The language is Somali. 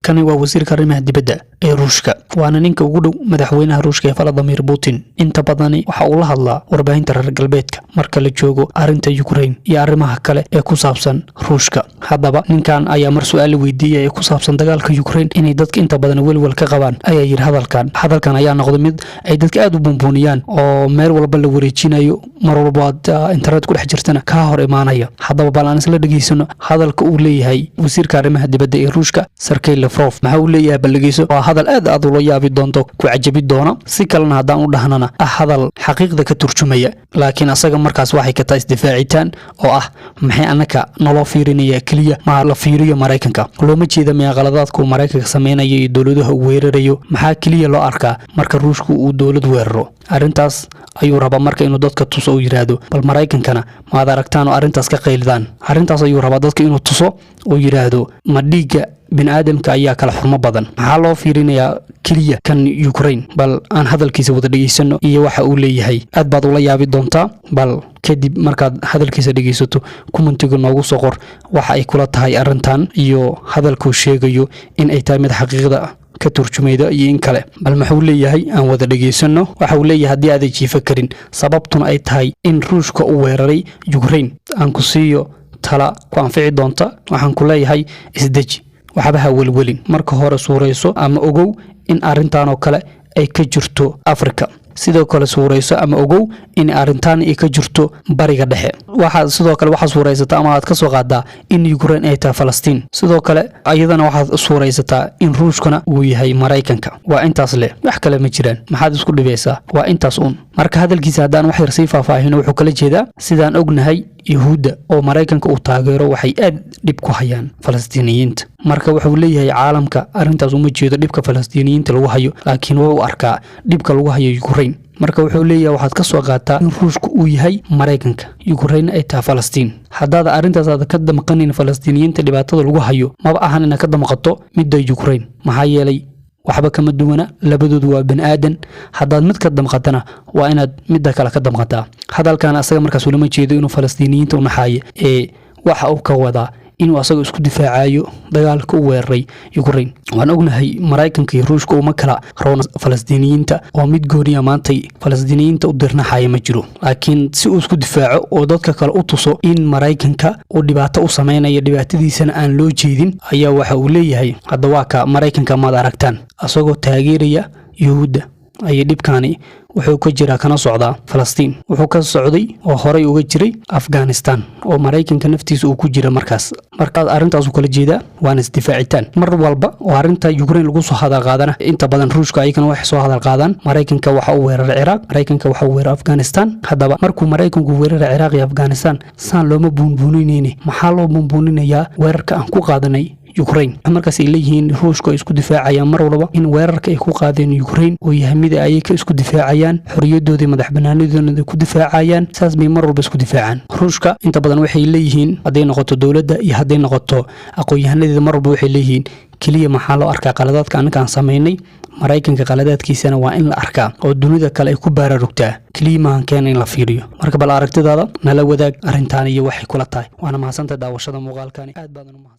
Kani waa wasiirka arrimaha dibadda ee Ruushka, waana ninka ugu dhow madaxweynaha Ruushka ee Vladimir Putin. Inta badani waxa uu la hadlaa warbaahinta reer galbeedka marka la joogo arrinta Ukraine iyo arrimaha kale ee ku saabsan Ruushka. Haddaba ninkan ayaa mar su-aal la weydiiyay ee ku saabsan dagaalka Ukraine inay dadka inta badan welwel ka qabaan ayaa yidhi hadalkan. Hadalkan ayaa noqday mid ay dadka aada u buunbuuniyaan oo meel walba la wareejinayo, mar walba aad internet ku dhex jirtana kaa hor imaanaya. Haddaba bal aan isla dhegeysano hadalka uu leeyahay wasiirka arrimaha dibadda ee Ruushka, Sergey Lavrov. Maxaa uu leeyahay? Bal dhegeyso. Waa hadal aad aad ula yaabi doonto, ku cajabi doona. Si kalena haddaan u dhahnana, ah hadal xaqiiqda ka turjumaya, laakiin asaga markaas waxay ka tahay isdifaacitaan oo ah: maxay annaka naloo fiirinaya keliya? Ma la fiiriyo Maraykanka? Looma jeeda miyaa qaladaadka uu Maraykanka samaynayo iyo dowladaha uu weerarayo? Maxaa keliya loo arkaa marka Ruushku uu dowlad weeraro? Arrintaas ayuu rabaa marka inuu dadka tuso, uu yidhaahdo: bal Maraykankana maad aragtaan oo arrintaas ka qaylidaan? Arrintaas ayuu rabaa dadka inuu tuso oo yidhaahdo: ma dhiigga biniaadamka ayaa kala xurmo badan? Maxaa loo fiirinayaa keliya kan Ukraine? Bal aan hadalkiisa wada dhegeysano iyo waxa uu leeyahay. Aad baad ula yaabi doontaa. Bal kadib markaad hadalkiisa dhegeysato, commentiga noogu soo qor waxa ay kula tahay arrintan iyo hadalkuu sheegayo in ay tahay mid xaqiiqda ka turjumayda iyo in kale. Bal muxuu leeyahay? Aan wada dhegeysano. Waxa uu leeyahay: haddii aaday jiifo karin, sababtuna ay tahay in Ruushka uu weeraray Ukraine, aan ku siiyo tala ku anfici doonta. Waxaan ku leeyahay: isdeji, waxba ha welwelin. Marka hore suurayso ama ogow in arrintan oo kale ay ka jirto Africa. Sidoo kale suurayso ama ogow in arrintan ay ka jirto Bariga Dhexe. Waxaad sidoo kale waxaad suuraysataa ama aad ka soo qaadaa in Ukraine ay tahay Falastiin. Sidoo kale iyadana waxaad suuraysataa in Ruushkana uu yahay Maraykanka. Waa intaas leh, wax kale ma jiraan. Maxaad isku dhibaysaa? Waa intaas uun. Marka hadalkiisa haddaan wax yar sii faahfaahino, wuxuu kala jeedaa: sidaan ognahay, Yuhuudda oo Maraykanka uu taageero waxay aad dhib ku hayaan Falastiiniyiinta. Marka wuxuu leeyahay caalamka arrintaas uma jeedo dhibka Falastiiniyiinta lagu hayo, laakiin wuxuu arkaa dhibka lagu hayo Ukraine. Marka wuxuu leeyahay: waxaad ka soo qaataa in Ruushka uu yahay Maraykanka, Ukraine ay tahay Falastiin. Haddaad arrintaas aad ka damqanin Falastiiniyiinta dhibaatada lagu hayo, maba ahan inaad ka damqato midda Ukraine. Maxaa yeelay, waxba kama duwana, labadoodu waa bani aadan. Haddaad mid ka damqatana, waa inaad midda kale ka damqataa. Hadalkan asaga markaas ulama jeedo inuu Falastiiniyiinta u naxaayo, ee waxa uu ka wadaa inuu asaga isku difaacayo dagaalka u weeraray Ukraine. Waan ognahay Maraykanka iyo Ruushka uma kala roona Falastiiniyiinta, oo mid gooniya maantay Falastiiniyiinta u dirnaxaya ma jiro, laakiin si uu isku difaaco oo dadka kale u tuso in Maraykanka uu dhibaato u sameynayo, dhibaatadiisana aan loo jeedin, ayaa waxa uu leeyahay: hadda waa ka Maraykanka, maad aragtaan asagoo taageeraya Yuhuudda ayay dhibkaani wuxuu ka jiraa kana socdaa Falastiin, wuxuu ka socday oo horay uga jiray Afghanistan oo Maraykanka naftiisa uu ku jira markaas. Markaas arrintaasu kala jeedaa, waana isdifaacitaan. Mar walba oo arrinta Ukraine lagu soo hadal qaadana, inta badan Ruushka ayagana waxay soo hadal qaadaan Maraykanka waxa uu weeraray Ciraaq, Maraykanka waxa uu weeraray Afghanistan. Haddaba markuu Maraykanku weeraray Ciraaq iyo Afghanistan saan looma buunbuuninayne, maxaa loo buunbuuninayaa weerarka aan ku qaadanay Ukraine? Markaas ay leeyihiin Ruushku ay isku difaacayaan mar walba in weerarka ay ku qaadeen Ukraine oo yahay mid ay ka isku difaacayaan, xorriyadoodii, madax banaanidoodana ku difaacayaan. Saas bay mar walba isku difaacaan. Ruushka inta badan waxay leeyihiin, hadday noqoto dowladda iyo hadday noqoto aqoon-yahanadeeda, mar walba waxay leeyihiin: keliya maxaa loo arkaa qaladaadka annaga aan samaynay? Maraykanka qaladaadkiisana waa in la arkaa oo dunida kale ay ku baararugtaa. Keliya maahan keena in la fiiriyo. Marka bal aragtidaada nala wadaag arrintaan iyo waxay kula tahay. Waana mahadsantay daawashada muuqaalkani, aad baadan u mahadsan.